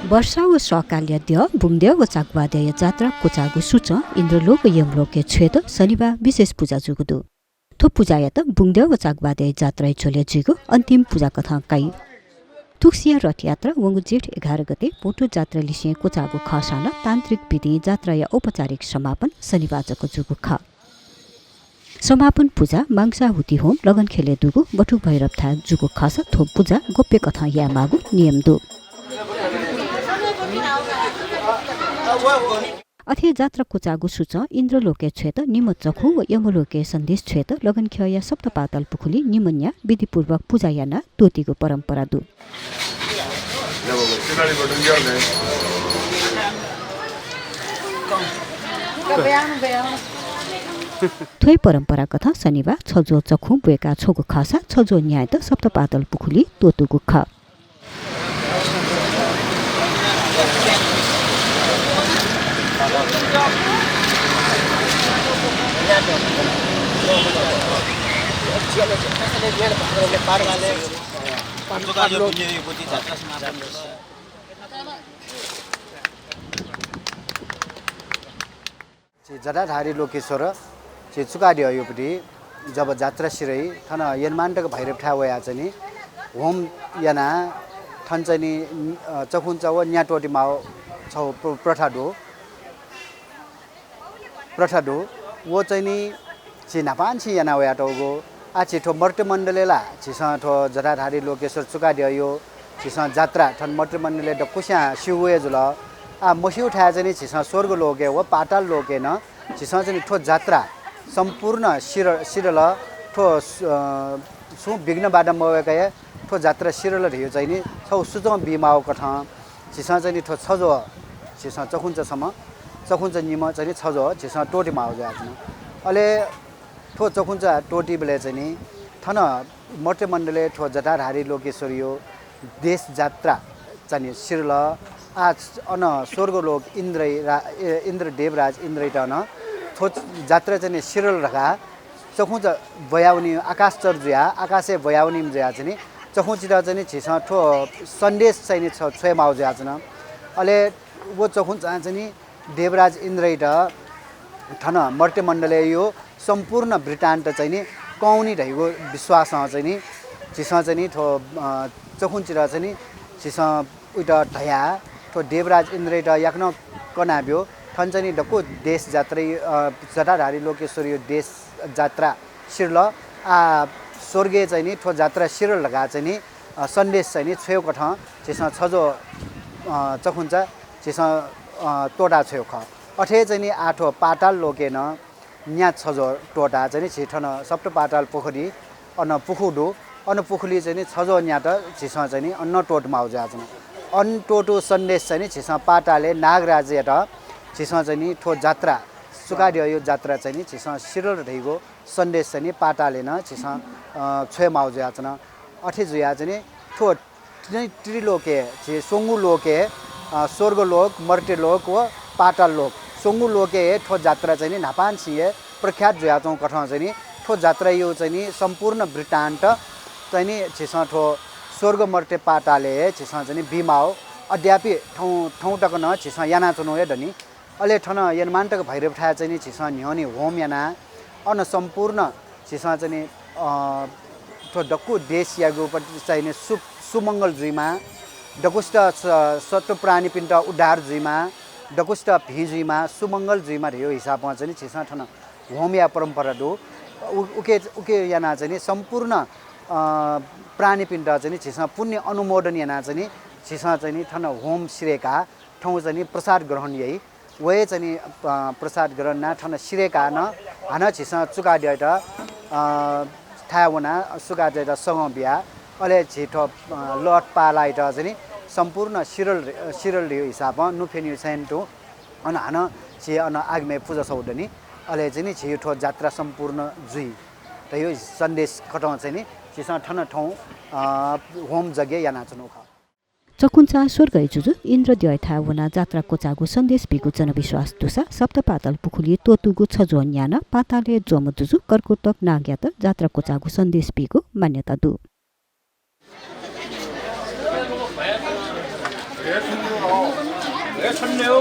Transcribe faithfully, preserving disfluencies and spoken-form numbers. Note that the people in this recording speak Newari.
वर्षा व सःकालया द्यः बुंगद्यः व चाग्वाःद्यःया जात्रा क्वचाःगु सूचं इन्द्रलोक व यमलोकय् छ्वयेत शनिबाः विशेष पुजा जूगु दु। थ्व पुजायात बुंगद्यः व चाग्वाःद्यःया जात्राया झ्वलय् जुइगु अन्तिम पुजा कथं काइ। थुगुसिया रथयात्रा वंगु जेठ एघार गते भोटो जात्रा लिसें क्वचाःगु खःसां नं तान्त्रिक विधिं जात्राया औपचारिक समापन शनिबाः जक जूगु खः। समापन पुजा मांगसाहुति होम लगनखेलय् दुगु बटुक भैरवथाय् जूगु खःसा थ्व पुजा गोप्य कथं यायेमाःगु नियम दु। अथे जात्रा क्वचाःगु सूचं इन्द्रलोकय् छ्वयेत निम्ह चखुं व यमलोकय् सन्देश छ्वयेत लगनखेलया सप्तपाताल पुखुलिइ निम्ह न्या विधिपूर्वक पुजा यानाः त्वःतीगु परम्परा दु। थ्व हे परम्परा कथं शनिबाः छज्वः चखुं ब्वय्काः छ्वःगु खःसा छज्वः न्यायात सप्तपाताल पुखुलिइ त्वःतूगु खः। झी जटाधारी लोकेश्वर, झी चुकाद्यःयागु पति जब जात्रा सिधइ, थन यनमान्तक भैरवथाय् वयाः चाहिँ नि होम यानाः थन चाहिँ नि, अ, चखुंचा व न्या त्वःते माःगु छगू प्र-, प्रथा दु। प्रथा दु। व चाहिँ नि झी न्हापांनिसें याना वयातःगु। आः झी थ्व मर्त्यमण्डलय् ला झीसं थ्व जटाधारी लोकेश्वर चुकाद्यःयागु झीसं जात्रा थन मर्त्यमण्डलय् दक्वस्यां स्यूगु हे जुल। आः मस्यूथाय् चाहिँ नि झीसं स्वर्गलोकय् व पाताल लोकय् नं झीसं चाहिँ नि थ्व जात्रा सम्पूर्ण सिध-, सिधल। थ्व, अ, छुं विघ्न बाधा मवय्काः हे थ्व जात्रा सिधल धइगु चाहिँ नि छगू सूचं बीमाःगु कथं झीसं चाहिँ नि थ्व छज्वः, झीसं चखुंचा छम्ह, चखुंचा निम्ह चाहिँ नि छज्वः झीसं त्वःते माःगु जुयाच्वन। अले थ्व चखुंचा त्वःतीबलय् चाहिँ नि थन मर्त्यमण्डलय् थ्व जटाधारी लोकेश्वरयागु देश जात्रा चाहिँ नि सिधल। आः अन स्वर्गलोक इन्द्रइ रा-, ए, इन्द्र देवराज इन्द्रयात नं थ्व जात्रा चाहिँ नि सिधल धकाः चखुंचा ब्वयावनी, आकाशचर जुयाः, आकाशय् ब्वयावनीम्ह जुयाः चाहिँ नि चखुंचात चाहिँ नि झीसं थ्व सन्देश चाहिँ नि छ-, छ्वयेमाःगु जुयाच्वन। अले व चखुंचां चाहिँ नि देवराज इन्द्रयात थन मर्त्यमण्डलय् सम्पूर्ण वृत्तान्त चाहिँ नि कं वनी धइगु विश्वासं चाहिँ नि झीसं चाहिँ नि थ्व, अ, चखुंचात चाहिँ नि झीसं उइत धयाः थ्व देवराज इन्द्रयात याकनं कनाब्यु। थन चाहिँ नि दक्व देश जात्रा, अ, जटाधारी लोकेश्वरयागु देश जात्रा सिधल। आः स्वर्गय् चाहिँ नि थ्व जात्रा सिधल धकाः चाहिँ नि, अ, सन्देश चाहिँ नि छ्वयेगु कथं झीसं छज्वः, अ, चखुंचा झीसं, अ, त्वःता छ्वयेगु खः। अथे चाहिँ नि आः थ्व पाताल लोकय् नं न्या छज्वः त्वःताः चाहिँ नि झी थन सप्त पाताल पोखरी अन पुखू दु। अन पुखुलिइ चाहिँ नि छज्वः न्यात झीसं चाहिँ नि अन त्वःते माःगु जुयाच्वन। अन त्वःतूगु सन्देश चाहिँ नि झीसं पातालय् नागराजयात झीसं चाहिँ नि थ्व जात्रा, चुकाद्यःयागु जात्रा चाहिँ नि झीसं सिधल धइगु सन्देश चाहिँ नि पातालय् नं झीसं, अ, छ्वयेमाःगु जुयाच्वन। अथे जुयाः चाहिँ नि थ्व त्रि-, त्रिलोकय्, झी स्वंगू लोकय्, अ, स्वर्गलोक, मर्त्यलोक व पाताल लोक, स्वंगू लोकय् हे थ्व जात्रा चाहिँ नि न्हापांनिसें हे प्रख्यात जुयाच्वंगु कथं चाहिँ नि थ्व जात्रायागु चाहिँ नि सम्पूर्ण वृत्तान्त चाहिँ नि झीसं थ्व स्वर्ग, मर्त्य, पातालय् हे झीसं चाहिँ नि बीमाःगु अद्यापि थौं, थौं तक नं झीसं यानाच्वनागु हे दनि। अले थन यनमान्तक भैरवथाय् चाहिँ नि झीसं न्ह्यःने होम यानाः अन सम्पूर्ण झीसं चाहिँ नि, अ, थ्व दक्व देशयागु पति चाहिँ नि सु-, सुमंगल जुइमा, दक्वसित स-, सत्त्व प्राणीपिन्त उद्धार जुइमा, दक्वसित भिं जुइमा, सुमंगल जुइमा धइगु हिसाबं चाहिँ नि झीसं थन होमया परम्परा दु। उ-, उके, उके यानाः चाहिँ नि सम्पूर्ण, अ, प्राणीपिन्त चाहिँ नि झीसं पुण्य अनुमोदन यानाः चाहिँ नि झीसं चाहिँ नि थन होम सिधय्काः थौं चाहिँ नि प्रसाद ग्रहण याइ। व हे चाहिँ नि, अ, प्रसाद ग्रहण यानाः थन सिधय्काः नं हानं झीसं चुकाद्यःयात, अ, थाय् वनाः चुकाद्यःयात सगं बियाः अले झी थ्व, अ, लःत पालायात चाहिँ नि सम्पूर्ण सिधल, सिधल धइगु हिसाबं नुफेन्यु छेँ तुं अन हानं झी अन आगमय् पुजा छगू दनि। अले चाहिँ नि झी थ्व जात्रा सम्पूर्ण जुइ धइगु सन्देश कथं चाहिँ नि झीसं थन थौं, अ, होम यज्ञ यानाच्वनागु खः। चखुंचा स्वर्गय् जुजु इन्द्रद्यःयाथाय् वनाः जात्रा क्वचाःगु सन्देश बीगु जनविश्वास दुसा सप्तपाताल पुखुलिइ त्वःतूगु छज्वः न्यानं पातालय् ज्वःम्ह जुजु कर्कोटक नागयात जात्रा क्वचाःगु सन्देश बीगु मान्यता दु। खण्डयो।